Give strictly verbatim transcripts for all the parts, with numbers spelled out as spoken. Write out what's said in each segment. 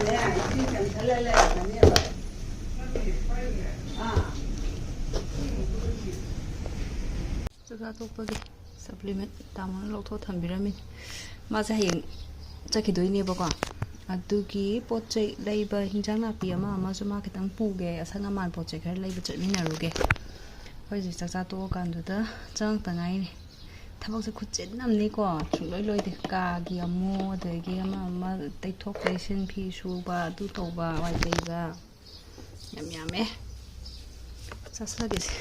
ꯏꯁꯤꯡ ꯆꯪꯁꯜꯂ ꯂꯩꯔꯝꯒꯅꯦꯕ꯫ ꯑꯥ꯫ ꯆꯥꯛꯆꯥ ꯇꯣꯛꯄꯒꯤ supplement ꯇꯥꯃꯣꯅ ꯂꯧꯊꯣꯛ ꯊꯝꯕꯤꯔꯝꯃꯤ꯫ ꯃꯥꯁꯦ ꯍꯌꯦꯡ ꯆꯠꯈꯤꯗꯣꯏꯅꯦꯕꯀꯣ꯫ ꯑꯗꯨꯒꯤ ꯄꯣꯠ ꯆꯩ ꯂꯩꯕ, ꯍꯤꯟꯖꯥꯡ ꯅꯥꯄꯤ ꯑꯃ ꯑꯃꯁꯨ ꯃꯥ ꯈꯤꯇꯪ ꯄꯨꯒꯦ, ꯑꯁꯪ ꯑꯃꯥꯟ ꯄꯣꯠ ꯆꯩ ꯈꯔ ꯂꯩꯕ ꯆꯠꯃꯤꯟꯅꯔꯨꯒꯦ꯫ ꯑꯩꯈꯣꯏ ꯍꯧꯖꯤꯛ ꯆꯥꯛꯆꯥ ꯇꯣꯛꯑꯀꯥꯟꯗꯨꯗ ꯆꯪꯉꯛꯇ ꯉꯥꯏꯔꯤ꯫ ꯊꯕꯛꯁꯦ ꯈꯨꯠꯆꯤꯟ ꯑꯃꯅꯤꯀꯣ, ꯁꯨꯡꯂꯣꯏ ꯂꯣꯏꯗꯦ꯫ ꯀꯥꯒꯤ ꯑꯃꯨꯛ, ꯑꯗꯒꯤ ꯑꯃ ꯑꯃ ꯇꯩꯊꯣꯛ ꯇꯩꯁꯤꯟ, ꯐꯤ ꯁꯨꯕ, ꯑꯗꯨ ꯇꯧꯕ, ꯋꯥꯏ ꯇꯩꯕ, ꯌꯥꯝ ꯌꯥꯝꯃꯦ꯫ ꯆꯥꯁꯤꯜꯂꯒꯦꯁꯦ꯫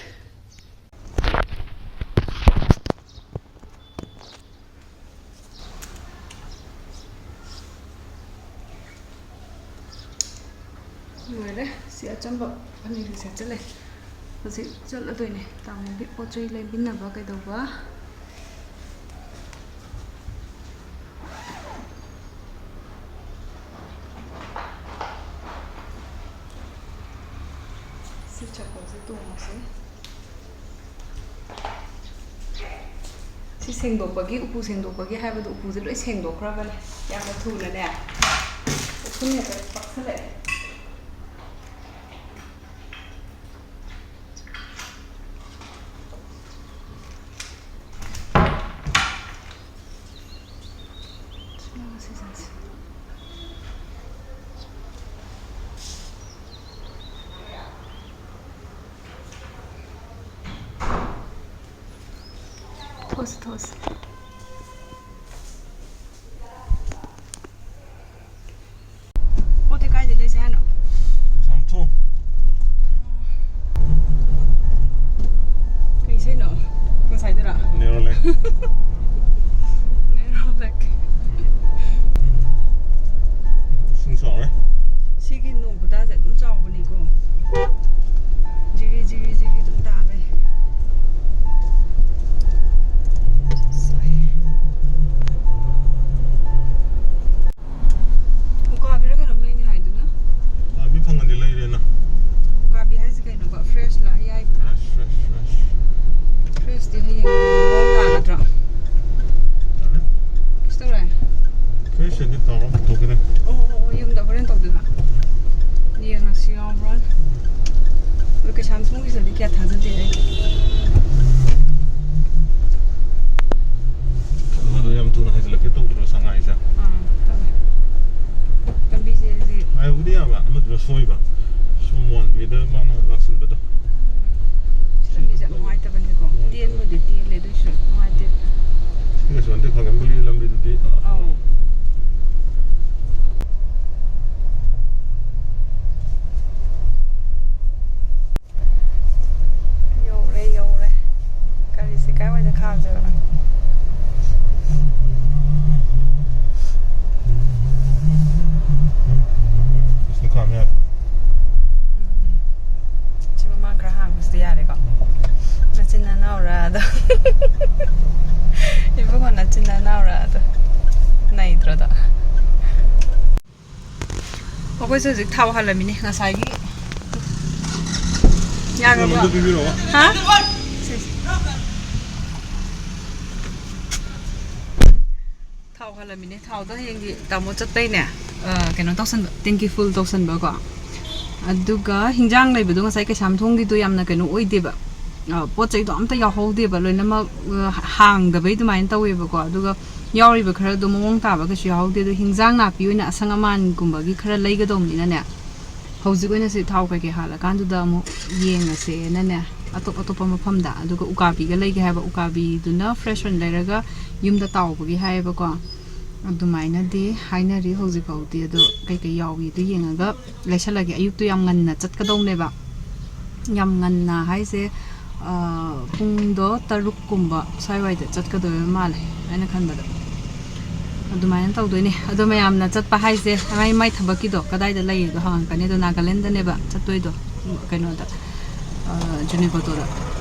ꯂꯣꯏꯔꯦ꯫ ꯁꯤ ꯑꯆꯝꯕ ꯐꯅꯦꯛꯁꯦ ꯁꯦꯠꯆꯜꯂꯦ꯫ ꯍꯧꯖꯤꯛ ꯆꯠꯂꯗꯣꯏꯅꯦ ꯇꯥꯃꯣꯒꯤ ꯄꯣꯠ ꯆꯩ ꯂꯩꯃꯤꯟꯅꯕ ꯀꯩꯗꯧꯕ꯫ ꯁꯤ ꯆꯄꯜꯁꯦ ꯇꯣꯡꯉꯁꯦ꯫ ꯁꯤ ꯁꯦꯡꯗꯣꯛꯄꯒꯤ, ꯎꯄꯨ ꯁꯦꯡꯗꯣꯛꯄꯒꯤ ꯍꯥꯏꯕꯗꯣ, ꯎꯄꯨꯁꯦ ꯂꯣꯏ ꯁꯦꯡꯗꯣꯛꯈ꯭ꯔꯕꯅꯦ꯫ ꯌꯥꯝꯅ ꯊꯨꯅꯅꯦ꯫ ꯎꯐꯨꯟ ꯍꯦꯛꯇ ꯄꯛꯁꯜꯂꯛꯑꯦ꯫ ꯊꯣꯛꯑꯁꯤ, ꯊꯣꯛꯑꯁꯤ꯫ ꯄꯣꯠꯇꯤ ꯀꯥꯏꯗ ꯂꯩꯁꯦ ꯍꯥꯏꯅꯣ? ꯀꯩꯁꯥꯝꯊꯣꯡ꯫ ꯀꯩ ꯏꯁꯩꯅꯣ? ꯉꯁꯥꯏꯗꯨꯔꯣ? Neuralink꯫ Neuralink꯫ ꯏꯁꯤꯡ ꯆꯥꯎꯔꯦ꯫ ꯁꯤꯒꯤ ꯅꯣꯡ ꯈꯨꯇꯥꯁꯦ ꯑꯗꯨꯝ ꯆꯥꯎꯕꯅꯤꯀꯣ꯫ ꯖꯤꯔꯤ, ꯖꯤꯔꯤ, ꯖꯤꯔꯤ ꯑꯗꯨꯝ ꯇꯥ ꯂꯩ꯫ ꯑꯁ, ꯑꯣꯏꯕ ꯁꯨꯝ ꯋꯥꯟ ꯋꯦꯗ ꯃꯥꯅ ꯂꯥꯛꯁꯟꯕꯗꯣ꯫ ꯂꯝꯕꯤꯁꯦ ꯌꯥꯝ ꯅꯨꯡꯉꯥꯏꯇꯕꯅꯤꯀꯣ꯫ ꯅꯨꯡꯉꯥꯏꯇꯕꯅꯤ꯫ ꯇꯦꯟꯕꯨꯗꯤ ꯇꯦꯜꯂꯦ, ꯑꯗꯨꯏꯁꯨ ꯅꯨꯡꯉꯥꯏꯇꯦ꯫ ꯁꯤꯒꯁꯨ ꯍꯟꯗꯛ ꯈꯥꯒꯟꯕꯒꯤ ꯂꯝꯕꯤꯗꯨꯗꯤ꯫ ꯑꯧ꯫ ꯌꯧꯔꯦ, ꯌꯧꯔꯦ꯫ ꯒꯥꯔꯤꯁꯦ ꯀꯥꯏꯋꯥꯏꯗ ꯈꯥꯝꯁꯤꯔꯣ? ꯁꯤꯗ ꯈꯥꯝ ꯌꯥꯔꯦ꯫ ꯎꯝ꯫ ꯁꯤ ꯃꯃꯥꯡ ꯈꯔ ꯍꯥꯡꯕꯁꯤꯗ ꯌꯥꯔꯦꯀꯣ? ꯎꯝ꯫ ꯅꯆꯤꯟ ꯅꯅꯥꯎꯔꯥ ꯑꯗꯣ? ꯏꯕꯨꯡꯉꯣ ꯅꯆꯤꯟ ꯅꯅꯥꯎꯔꯥ ꯑꯗꯣ? ꯅꯩꯗ꯭ꯔꯣ ꯑꯗꯣ? ꯑꯩꯈꯣꯏꯁꯨ ꯍꯧꯖꯤꯛ ꯊꯥꯎ ꯍꯥꯜꯂꯝꯃꯤꯅꯦ ꯉꯁꯥꯏꯒꯤ꯫ ꯌꯥꯈ꯭ꯔꯕꯣ? ꯑꯝꯇ ꯄꯤꯕꯤꯔꯛꯑꯣ꯫ ꯍꯥ? ꯁꯦ, ꯁꯦ꯫ ꯊꯥꯎ ꯍꯥꯜꯂꯝꯃꯤꯅꯦ꯫ ꯊꯥꯎꯗꯣ ꯍꯌꯦꯡꯒꯤ ꯇꯥꯃꯣ ꯆꯠꯄꯩꯅꯦ, ꯑ, ꯀꯩꯅꯣ ꯇꯧꯁꯟꯕ, ꯇꯦꯡꯀꯤ ꯐꯨꯜ ꯇꯧꯁꯟꯕꯀꯣ꯫ ꯑꯗꯨꯒ ꯍꯤꯟꯖꯥꯡ ꯂꯩꯕꯗꯣ ꯉꯁꯥꯏ ꯀꯩꯁꯥꯝꯊꯣꯡꯒꯤꯗꯣ ꯌꯥꯝꯅ ꯀꯩꯅꯣ ꯑꯣꯏꯗꯦꯕ, ꯑ, ꯄꯣꯠ ꯆꯩꯗꯣ ꯑꯝꯇ ꯌꯥꯎꯍꯧꯗꯦꯕ, ꯂꯣꯏꯅꯃꯛ, ꯑ, ꯍꯥꯡꯗꯕꯩ ꯑꯗꯨꯃꯥꯏꯅ ꯇꯧꯋꯦꯕꯀꯣ꯫ ꯑꯗꯨꯒ ꯌꯥꯎꯔꯤꯕ ꯈꯔꯗꯣ ꯃꯑꯣꯡ ꯇꯥꯕ ꯀꯩꯁꯨ ꯌꯥꯎꯍꯧꯗꯦ꯫ ꯑꯗꯣ ꯍꯤꯟꯖꯥꯡ ꯅꯥꯄꯤ ꯑꯣꯏꯅ ꯑꯁꯪ ꯑꯃꯥꯟꯒꯨꯝꯕꯒꯤ ꯈꯔ ꯂꯩꯒꯗꯧꯕꯅꯤꯅꯅꯦ, ꯍꯧꯖꯤꯛ ꯑꯣꯏꯅ ꯁꯤ ꯊꯥꯎ ꯀꯩꯀꯩ ꯍꯥꯜꯂꯀꯥꯟꯗꯨꯗ ꯑꯃꯨꯛ ꯌꯦꯡꯉꯁꯦꯅꯅꯦ, ꯑꯇꯣꯞ ꯑꯇꯣꯞꯄ ꯃꯐꯝꯗ꯫ ꯑꯗꯨꯒ ꯎꯀꯥꯕꯤꯒ ꯂꯩꯒꯦ ꯍꯥꯏꯕ, ꯎꯀꯥꯕꯤꯗꯨꯅ ꯐ꯭ꯔꯦꯁ ꯑꯣꯏꯅ ꯂꯩꯔꯒ ꯌꯨꯝꯗ ꯇꯥꯎꯕꯒꯤ ꯍꯥꯏꯌꯦꯕꯀꯣ꯫ ꯑꯗꯨꯃꯥꯏꯅꯗꯤ ꯍꯥꯏꯅꯔꯤ ꯍꯧꯖꯤꯛ ꯐꯥꯎꯗꯤ꯫ ꯑꯗꯣ ꯀꯩꯀꯩ ꯌꯥꯎꯏꯗꯣ ꯌꯦꯡꯉꯒ ꯂꯩꯁꯜꯂꯒꯦ꯫ ꯑꯌꯨꯛꯇꯣ ꯌꯥꯝ ꯉꯟꯅ ꯆꯠꯀꯗꯧꯅꯦꯕ꯫ ꯌꯥꯝ ꯉꯟꯅ ꯍꯥꯏꯁꯦ, ꯑ, ꯄꯨꯡꯗꯣ ꯇꯔꯨꯛ ꯀꯨꯝꯕ ꯁ꯭ꯋꯥꯏꯋꯥꯏꯗ ꯆꯠꯀꯗꯣꯏꯕ ꯃꯥꯜꯂꯦ ꯑꯩꯅ ꯈꯟꯕꯗ꯫ ꯑꯗꯨꯃꯥꯏꯅ ꯇꯧꯗꯣꯏꯅꯦ꯫ ꯑꯗꯣ ꯃꯌꯥꯝꯅ ꯆꯠꯄ ꯍꯥꯏꯁꯦ ꯃꯥꯏ ꯃꯥꯏ ꯊꯕꯛꯀꯤꯗꯣ ꯀꯗꯥꯏꯗ ꯂꯩꯌꯦꯗꯣ ꯍꯪꯉꯛꯀꯅꯤ꯫ ꯑꯗꯣ ꯅꯥꯒꯥꯂꯦꯟꯗꯅꯦꯕ ꯆꯠꯇꯣꯏꯗꯣ, ꯀꯩꯅꯣꯗ, ꯑ, ꯖꯨꯅꯤꯀꯣꯇꯣꯗ꯫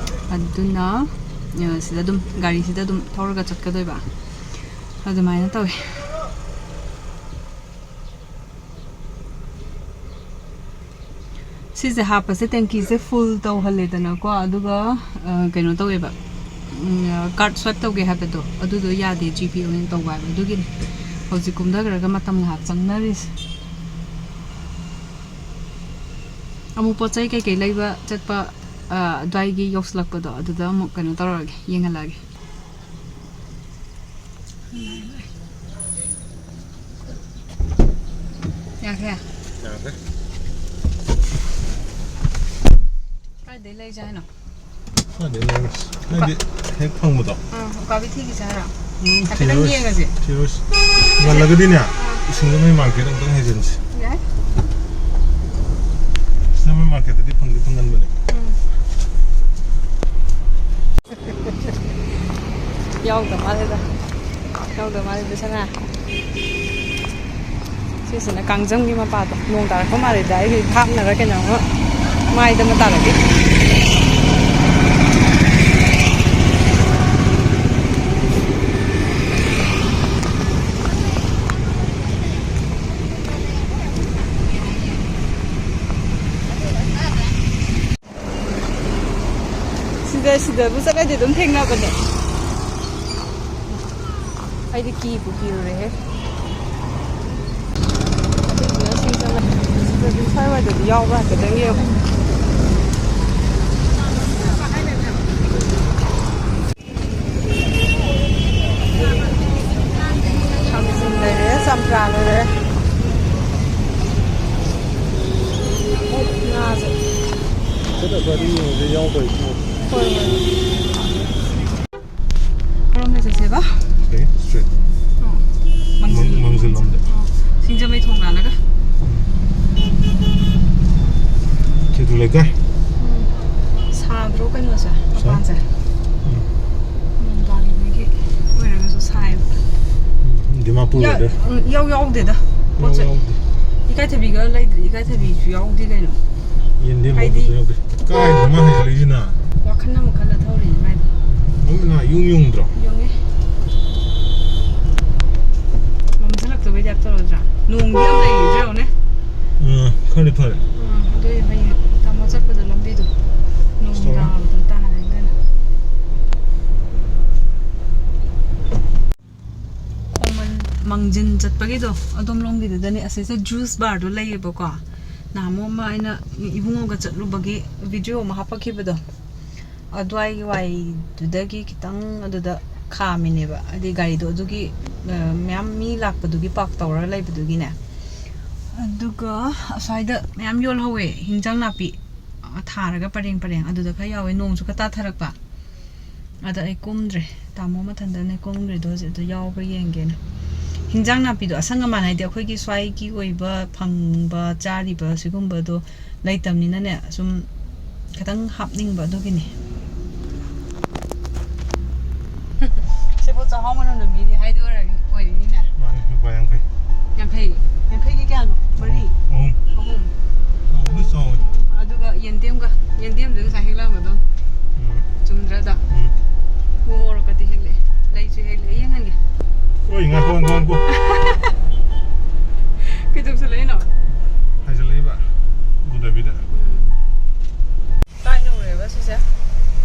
ꯑꯗꯨꯅ, ꯑ, ꯁꯤꯗ ꯑꯗꯨꯝ, ꯒꯥꯔꯤꯁꯤꯗ ꯑꯗꯨꯝ ꯊꯧꯔꯒ ꯆꯠꯀꯗꯣꯏꯕ꯫ ꯑꯗꯨꯃꯥꯏꯅ ꯇꯧꯋꯦ꯫ ꯁꯤꯁꯦ ꯍꯥꯞꯄꯁꯦ ꯇꯦꯡꯀꯤꯁꯦ ꯐꯨꯜ ꯇꯧꯍꯜꯂꯦꯗꯅꯀꯣ, ꯑꯗꯨꯒ, ꯑ, ꯀꯩꯅꯣ ꯇꯧꯋꯦꯕ, ꯎꯝ, ꯀꯥꯔꯗ ꯁ꯭ꯋꯥꯏꯞ ꯇꯧꯒꯦ ꯍꯥꯏꯕꯗꯣ ꯑꯗꯨꯗꯣ ꯌꯥꯗꯦ, ꯖꯤꯄꯦ ꯑꯣꯏꯅ ꯇꯧꯕ ꯍꯥꯏꯕ, ꯑꯗꯨꯒꯤꯅꯤ ꯍꯧꯖꯤꯛ ꯀꯨꯝꯊꯈ꯭ꯔꯒ ꯃꯇꯝ ꯉꯥꯏꯍꯥꯛ ꯆꯪꯅꯔꯤꯁꯦ꯫ ꯑꯃꯨꯛ ꯄꯣꯠ ꯆꯩ ꯀꯩꯀꯩ ꯂꯩꯕ ꯆꯠꯄ, ꯑ, ꯑꯗꯨꯋꯥꯏꯒꯤ ꯌꯧꯁꯤꯜꯂꯛꯄꯗꯣ ꯑꯗꯨꯗ ꯑꯃꯨꯛ ꯀꯩꯅꯣ ꯇꯧꯔꯛꯑꯒꯦ, ꯌꯦꯡꯍꯜꯂꯛꯑꯒꯦ꯫ ꯌꯥꯈ꯭ꯔꯦ? ꯌꯥꯈ꯭ꯔꯦ꯫ ꯑꯗꯩ ꯂꯩꯁꯦ ꯍꯥꯏꯅꯣ? ꯈꯪꯗꯦ, ꯂꯩꯔꯁꯤ꯫ ꯅꯪꯗꯤ ꯍꯦꯛ ꯐꯪꯕꯗꯣ꯫ ꯑꯥ, ꯎꯀꯥꯕꯤ ꯊꯤꯈꯤꯁꯦ ꯍꯥꯏꯔꯣ? ꯎꯝ, ꯍꯥꯏꯐꯦꯠꯇꯪ ꯊꯤꯔꯨꯔꯁꯤ, ꯌꯦꯡꯉꯁꯦ꯫ ꯊꯤꯔꯨꯔꯁꯤ꯫ ꯉꯜꯂꯒꯗꯤꯅꯦ, ꯁꯤꯡꯖꯃꯩ ꯃꯥꯔꯀꯦꯠ ꯑꯝꯇꯪ ꯍꯥꯏꯖꯤꯟꯁꯤ꯫ ꯌꯥꯏ꯫ ꯁꯤꯡꯖꯃꯩ ꯃꯥꯔꯀꯦꯠꯇꯗꯤ ꯐꯪꯗꯤ ꯐꯪꯒꯟꯕꯅꯦ꯫ ꯎꯝ꯫ ꯌꯥꯎꯗ ꯃꯥꯜꯂꯦꯗ꯫ ꯌꯥꯎꯗ ꯃꯥꯜꯂꯦꯗ, ꯁꯅꯥ꯫ ꯁꯤꯁꯤꯅ ꯀꯥꯡꯖꯝꯒꯤ ꯃꯄꯥꯗꯣ꯫ ꯅꯣꯡ ꯇꯥꯔꯛꯄ ꯃꯥꯜꯂꯦꯗ꯫ ꯑꯩꯒꯤ ꯈꯥꯛꯅꯔ ꯀꯩꯅꯣꯝꯃ ꯃꯥꯏꯗ ꯑꯃ ꯇꯥꯔꯛꯏ꯫ ꯁꯤꯗ, ꯁꯤꯗꯕꯨ ꯆꯠꯂꯗꯤ ꯑꯗꯨꯝ ꯊꯦꯡꯅꯕꯅꯦ꯫ ꯑꯩꯗꯤ ꯀꯤꯕꯨ ꯀꯤꯔꯨꯔꯦꯍꯦ꯫ ꯑꯗꯨꯗꯨꯅ ꯁꯤ ꯆꯠꯂ-, ꯁꯤꯗꯗꯤ ꯁ꯭ꯋꯥꯏꯋꯥꯏꯗꯗꯤ ꯌꯥꯎꯕ꯭ꯔꯥ ꯍꯥꯏꯐꯦꯠꯇꯪ ꯌꯦꯡꯉꯨ꯫ ꯊꯥꯡꯖꯤꯡ ꯂꯩꯔꯦ, ꯆꯝꯄ꯭ꯔꯥ ꯂꯩꯔꯦ꯫ ꯉꯥꯁꯦ꯫ ꯆꯠꯂꯒ ꯑꯗꯨꯝ ꯌꯦꯡꯉꯁꯦ, ꯌꯥꯎꯕ꯭ꯔꯥ ꯌꯦꯡꯉꯣ꯫ ꯍꯣꯏ, ꯍꯣꯏ꯫ ꯀꯔꯣꯝꯗ ꯆꯠꯁꯦꯕ? ꯁꯤ, straight꯫ ꯑꯣ꯫ ꯃꯥꯡꯖꯤꯜ-, ꯃꯥꯡꯖꯤꯜꯂꯣꯝꯗ꯫ ꯑꯣ꯫ ꯁꯤꯡꯖꯃꯩ ꯊꯣꯡ ꯂꯥꯜꯂꯒ? ꯎꯝ꯫ ꯈꯦꯇ꯭ꯔꯤꯛ ꯂꯩꯀꯥꯏ꯫ ꯎꯝ꯫ ꯁꯥꯗ꯭ꯔꯣ ꯀꯩꯅꯣꯁꯦ? ꯁꯥꯏ꯫ ꯃꯄꯥꯟꯁꯦ? ꯎꯝ꯫ ꯅꯣꯡ ꯇꯥꯈꯤꯕꯒꯤ ꯑꯣꯏꯔꯒꯁꯨ ꯁꯥꯏꯕ꯫ ꯎꯝ, ꯗꯤꯃꯥꯄꯨꯔ ꯌꯥ-, weather꯫ ꯎꯝ, ꯏꯌꯥꯎ ꯌꯥꯎꯗꯦꯗ꯫ ꯄꯣꯠ ꯏꯌꯥꯎ ꯆꯩ꯫ ꯌꯥꯎꯗꯦ꯫ ꯏꯀꯥꯏꯊꯕꯤꯒ ꯂꯩꯗ꯭ꯔꯤ, ꯏꯀꯥꯏꯊꯕꯤꯁꯨ ꯌꯥꯎꯗꯦ ꯀꯩꯅꯣ꯫ ꯌꯦꯟꯗꯦꯝ ꯍꯥꯏꯗꯤ ꯃꯔꯨꯁꯨ ꯌꯥꯎꯗꯦ꯫ ꯀꯥꯏꯗꯅꯣ ꯃꯥ ꯍꯩꯖꯤꯜꯂꯛꯏꯁꯤꯅ? ꯋꯥꯈꯜ ꯑꯃ ꯈꯜꯂ ꯊꯧꯔꯤꯅꯤ ꯃꯥꯏꯗꯣ꯫ ꯃꯃꯤꯠ ꯅꯥ ꯏꯌꯨꯡ ꯌꯨꯡꯗ꯭ꯔꯣ? ꯌꯨꯡꯉꯦ꯫ ꯃꯝꯁꯤꯜꯂꯛꯇꯕꯩ ꯇꯥꯏꯞ ꯇꯧꯔꯗ꯭ꯔꯥ? ꯅꯣꯡꯗꯤ ꯌꯥꯝ ꯂꯩꯔꯤꯗ꯭ꯔꯥ ꯌꯦꯡꯉꯨꯅꯦ꯫ ꯑꯥ, ꯈꯔꯗꯤ ꯐꯔꯦ꯫ ꯑꯥ, ꯑꯗꯨꯏ ꯍꯌꯦꯡ ꯇꯥꯃꯣ ꯆꯠꯄꯗ ꯂꯝꯕꯤꯗꯣ ꯅꯣꯡ ꯁꯣꯔꯥ꯫ ꯇꯥꯕꯗꯣ ꯇꯥꯔꯦ ꯑꯗꯨꯅ꯫ ꯈꯣꯡꯃꯟ-, ꯃꯥꯡꯖꯤꯟ ꯆꯠꯄꯒꯤꯗꯣ ꯑꯗꯣꯝ ꯂꯣꯝꯒꯤꯗꯨꯗꯅꯦ꯫ ꯑꯁꯤꯁꯦ juice barꯗꯣ ꯂꯩꯌꯦꯕꯀꯣ꯫ ꯅꯍꯥꯟꯃꯨꯛ ꯑꯃ ꯑꯩꯅ ꯏꯕꯨꯡꯉꯣꯒ ꯆꯠꯂꯨꯕꯒꯤ video ꯑꯃ ꯍꯥꯞꯄꯛꯈꯤꯕꯗꯣ꯫ ꯑꯗꯨꯋꯥꯏꯒꯤ ꯋꯥꯏꯗꯨꯗꯒꯤ ꯈꯤꯇꯪ ꯑꯗꯨꯗ ꯈꯥꯝꯃꯤꯅꯦꯕ꯫ ꯍꯥꯏꯗꯤ ꯒꯥꯔꯤꯗꯣ ꯑꯗꯨꯒꯤ, ꯑ, ꯃꯌꯥꯝ ꯃꯤ ꯂꯥꯛꯄꯗꯨꯒꯤ park ꯇꯧꯔꯒ ꯂꯩꯕꯗꯨꯒꯤꯅꯦ꯫ ꯑꯗꯨꯒ ꯑꯁ꯭ꯋꯥꯏꯗ ꯃꯌꯥꯝ ꯌꯣꯜꯍꯧꯋꯦ ꯍꯤꯟꯖꯥꯡ ꯅꯥꯄꯤ꯫ ꯊꯥꯔꯒ ꯄꯔꯦꯡ ꯄꯔꯦꯡ ꯑꯗꯨꯗ ꯈꯔ ꯌꯥꯎꯋꯦ, ꯅꯣꯡꯁꯨ ꯈꯔ ꯇꯥꯊꯔꯛꯄ꯫ ꯑꯗ ꯑꯩ ꯀꯨꯝꯗ꯭ꯔꯦ, ꯇꯥꯃꯣ ꯃꯊꯟꯇꯅꯦ ꯀꯨꯝꯈ꯭ꯔꯤꯗꯣ ꯍꯧꯖꯤꯛ, ꯑꯗꯨ ꯌꯥꯎꯕ꯭ꯔꯥ ꯌꯦꯡꯒꯦꯅ꯫ ꯍꯤꯟꯖꯥꯡ ꯅꯥꯄꯤꯗꯣ ꯑꯁꯪ ꯑꯃꯥꯟ ꯍꯥꯏꯗꯤ ꯑꯩꯈꯣꯏꯒꯤ ꯁ꯭ꯋꯥꯏꯒꯤ ꯑꯣꯏꯕ ꯐꯪꯕ ꯆꯥꯔꯤꯕ ꯁꯤꯒꯨꯝꯕꯗꯣ ꯂꯩꯇꯕꯅꯤꯅꯅꯦ, ꯁꯨꯝ ꯈꯤꯇꯪ ꯍꯥꯞꯅꯤꯡꯕ ꯑꯗꯨꯒꯤꯅꯤ꯫ ꯁꯤꯕꯨ ꯆꯥꯛꯍꯥꯎ ꯃꯅꯝ ꯅꯝꯕꯤꯅꯤ ꯍꯥꯏꯗꯣ ꯑꯣꯏꯔ-, ꯑꯣꯏꯔꯤꯅꯤꯅꯦ꯫ ꯃꯥꯅꯤ, ꯂꯨꯄꯥ ꯌꯥꯡꯈꯩ꯫ ꯌꯥꯡꯈꯩ꯫ ꯌꯥꯡꯈꯩꯒꯤ ꯀꯌꯥꯅꯣ? ꯃꯔꯤ? ꯑꯍꯨꯝ꯫ ꯑꯍꯨꯝ꯫ ꯆꯥꯎꯕꯗꯤ ꯆꯥꯎꯋꯦ꯫ ꯑꯗꯨꯒ ꯌꯦꯟꯗꯦꯝꯒ, ꯌꯦꯟꯗꯦꯝꯗꯨ ꯉꯁꯥꯏ ꯍꯦꯛꯂꯛꯑꯝꯕꯗꯣ꯫ ꯎꯝ꯫ ꯆꯨꯝꯗ꯭ꯔꯗ? ꯎꯝ꯫ ꯎ ꯃꯣꯔꯣꯛꯀꯗꯤ ꯍꯦꯛꯂꯛꯑꯦ꯫ ꯂꯩꯁꯨ ꯍꯦꯛꯂꯛꯑꯦ꯫ ꯌꯦꯡꯍꯟꯒꯦ꯫ ꯑꯣꯏ, ꯉꯥꯏꯈꯣ, ꯉꯥꯏꯈꯣ, ꯉꯥꯏꯈꯣ꯫ ꯀꯩꯗꯧꯁꯜꯂꯛꯏꯅꯣ? ꯍꯥꯏꯖꯜꯂꯛꯏꯕ꯫ ꯎꯗꯕꯤꯗ꯫ ꯎꯝ꯫ ꯀꯥꯏ ꯌꯧꯔꯦꯕ ꯁꯤꯁꯦ?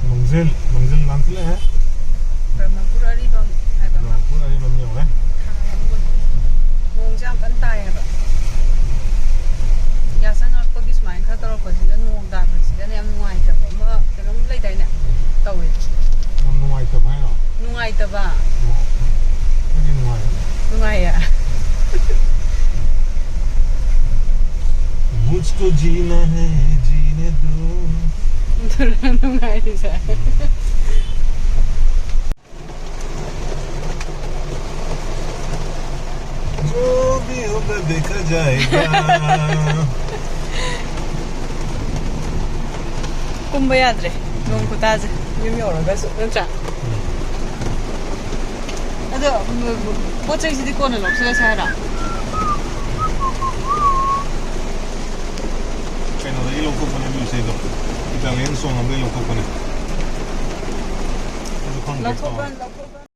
ꯃꯥꯡꯖꯤꯜ, ꯃꯥꯡꯖꯤꯜ ꯂꯥꯟꯁꯤꯜꯂꯛꯑꯦ꯫ ꯕ꯭ꯔꯍꯃꯄꯨꯔ ꯑꯔꯤꯕꯝ ꯍꯥꯏꯕ ꯑꯃ꯫ ꯕ꯭ꯔꯍꯃꯄꯨꯔ ꯑꯔꯤꯕꯝ ꯌꯧꯔꯦ꯫ ꯊꯥ ꯑꯃ ꯑꯣꯏ-, ꯅꯣꯡꯁꯦ ꯌꯥꯝ ꯀꯟꯅ ꯇꯥꯏꯌꯦꯕ꯫ ꯌꯥꯆꯪꯉꯛꯄꯒꯤ ꯁꯨꯃꯥꯏꯅ ꯈꯔ ꯇꯧꯔꯛꯄꯁꯤꯗ ꯅꯣꯡ ꯇꯥꯕꯁꯤꯗꯅꯦ ꯌꯥꯝ ꯅꯨꯡꯉꯥꯏꯇꯕ ꯑꯃ ꯀꯩꯅꯣꯝ ꯂꯩꯗꯥꯏꯅꯦ? ꯇꯧꯋꯦ꯫ ꯌꯥꯝ ꯅꯨꯡꯉꯥꯏꯇꯕ ꯍꯥꯏꯔꯣ? ꯅꯨꯡꯉꯥꯏꯇꯕ꯫ ꯑꯣ, ꯑꯩꯗꯤ ꯅꯨꯡꯉꯥꯏꯌꯦ꯫ ꯅꯨꯡꯉꯥꯏꯌꯦ꯫ मुझको जीना है, जीने दो। ꯑꯗꯨꯅ ꯅꯨꯡꯉꯥꯏꯔꯤꯁꯦ꯫ जो भी होगा देखा जाएगा। ꯀꯨꯝꯕ ꯌꯥꯗ꯭ꯔꯦ, ꯅꯣꯡ ꯈꯨꯇꯥꯁꯦ꯫ ꯌꯨꯝ ꯌꯧꯔꯒꯁꯨ, ꯅꯠꯇ꯭ꯔꯥ? ꯑꯗꯣ, ꯎꯝ, ꯄꯣꯠ ꯆꯩꯁꯤꯗꯤ ꯀꯣꯟꯅ ꯂꯧꯁꯤꯜꯂꯁꯦ ꯍꯥꯏꯔꯣ? ꯀꯩꯅꯣꯗꯒꯤ ꯂꯧꯊꯣꯛꯄꯅꯦ, ꯑꯗꯨ ꯏꯁꯩꯗꯣ꯫ Italian song ꯑꯃꯗꯒꯤ ꯂꯧꯊꯣꯛꯄꯅꯦ꯫ ꯑꯩꯁꯨ ꯈꯪꯗ꯭ꯔꯦ, ꯂꯧꯊꯣꯛꯄ-, ꯀꯥꯎꯔꯦ꯫ ꯂꯧꯊꯣꯛ-